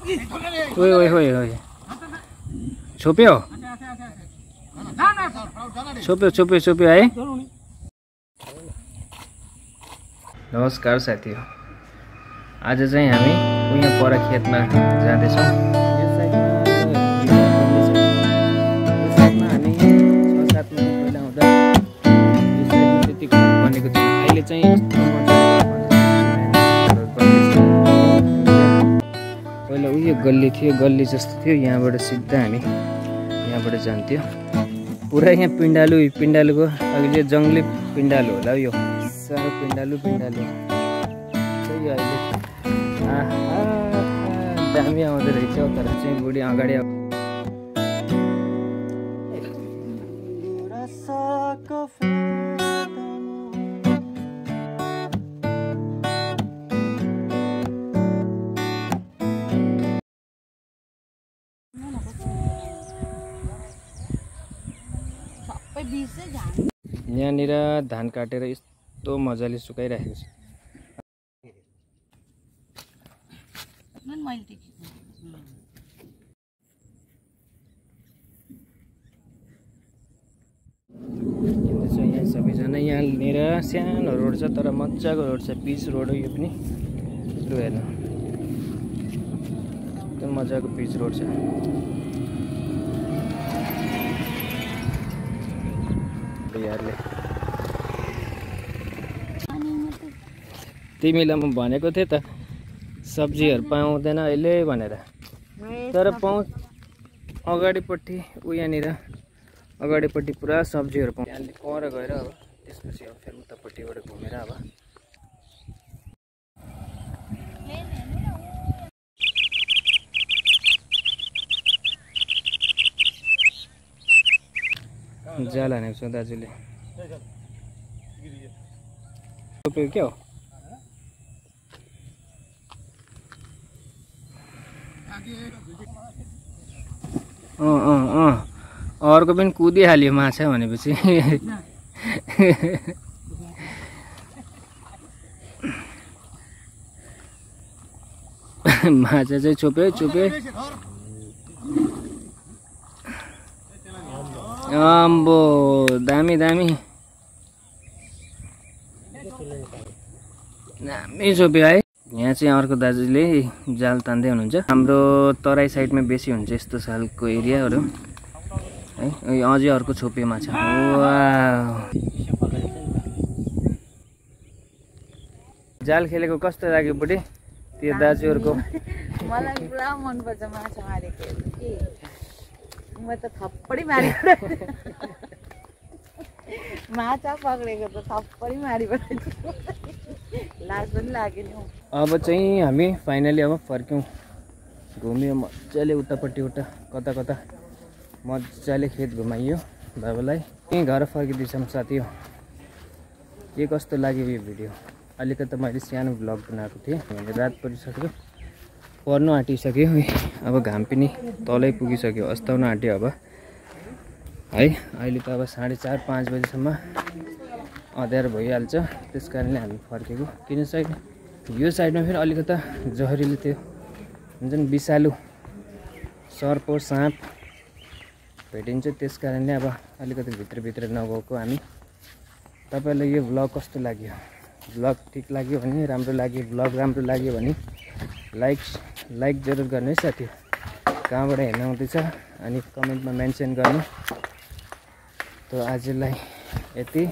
ओए ओए ओए ओए छोप्यो छोप्यो छोप्यो छोप्यो है। नमस्कार साथीहरु, आज चाहिँ हामी उहाँ पर खेतमा जाँदैछौँ। यो साइडमा हामी 6-7 महिना पहिला आउँदा यो साइडमा त्यति घर बनेको थिएन। अहिले चाहिँ पहिला उयो गल्ली थियो, गल्ली जस्तो थियो। यहाँबाट सिधा हामी यहाँबाट जान्थ्यो। पुरा यहाँ पिण्डालुको अहिले जङ्गली पिण्डालु होला यो, सानो पिण्डालु त्यही अहिले दामी आउँदो रहेछ। तर चाहिँ बुढी अगाडि यहाँनिर धान काटेर यस्तो मजाले सुकाइराखेको छ। यहाँ सबैजना यहाँनिर सानो रोड छ, तर मजाको रोड छ, पिच रोड हो यो पनि। लु हेर्नु, एकदम मजाको पिच रोड छ। तिमीलाई म भनेको थिएँ त सब्जीहरू पाउँदैन अहिले भनेर, तर अगाडिपट्टि यहाँनिर अगाडिपट्टि पुरा सब्जीहरू पाउँछ। अहिले पर गएर अब त्यसपछि अब फेरि उतापट्टिबाट घुमेर अब जाल हानेको छ दाजुले। क्या हो अर्को पनि कुदिहाल्यो माछा भनेपछि। माछा चाहिँ चुप्यो अम्बो दामी चोप्यो है। यहाँ चाहिँ अर्को दाजुले जाल तान्दै हुनुहुन्छ। हाम्रो तराई साइडमा बेसी हुन्छ यस्तो खालको एरियाहरू है। अझै अर्को छोप्यो माछा। जाल खेलेको कस्तो लाग्यो बुढी त्यो दाजुहरूको? मलाई पुरा मन पर्छ माछा मारेको के। म त थप्पडी मारेको माछा पक्रेको त थप्पडी मारिपठाउँछु, लाज पनि लाग्यो नि। अब चाहिँ हामी फाइनली अब फर्क्यौँ। घुम्यो मजाले उतापट्टि कता मजाले खेत घुमाइयो बाबालाई। यहीँ घर फर्किँदैछौँ साथी हो। के कस्तो लाग्यो यो भिडियो? अलिकति मैले सानो भ्लग बनाएको थिएँ। रात परिसक्यो, पर्नु आँटिसक्यो। अब घाम पनि तलै पुगिसक्यो, अस्ताउन आँट्यो अब है। अहिले त अब 4:30-5 बजीसम्म अँध्यारो भइहाल्छ। त्यस कारणले हामी फर्केको। किन यो साइडमा फेरि अलिकता जहरिलो थियो, हुन्छ नि, विषालु सर्प साँप भेटिन्छ। त्यस कारणले अब अलिकति भित्र नगएको हामी। तपाईँलाई यो भ्लग कस्तो लाग्यो? भ्लग ठिक लाग्यो भने, राम्रो लाग्यो, भ्लग राम्रो लाग्यो भने लाइक जरुर गर्नु है साथी। कहाँबाट हेर्नु आउँदैछ अनि कमेन्टमा मेन्सन गर्नु। त आजलाई यति।